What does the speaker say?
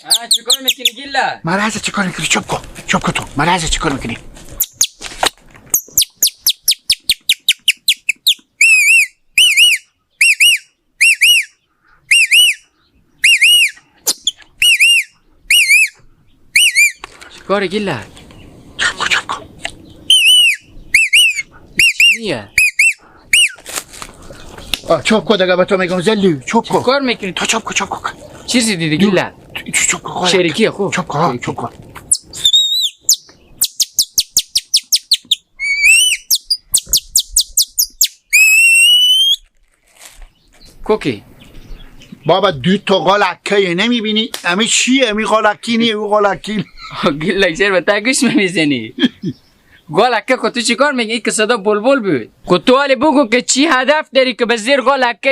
چیکار میکنی گیلا؟ مرض چیکار میکنی؟ چوب کن، چوب کن، تو مرض چیکار میکنی؟ چیکار گیلا؟ چوب کن، چوب کن. چیه؟ چوب کن دیگه، به تو میگم زلی، چوب کن. چیکار میکنی؟ تو چوب کن، چوب کن. چیزی دیدی گیلا؟ چوب کن. شریکیه خب. چوب کن، چوب کن. کوکی بابا دو تا غالکه نمیبینی؟ امی چیه؟ امی غالکی نی، او غالکی. گیلا چرا به تا گوش میزنی؟ غالکه کو تو چیکار میگی؟ این که صدا بلبل بود. کو تو حالی بگو که چی هدف داری که به زیر غالکه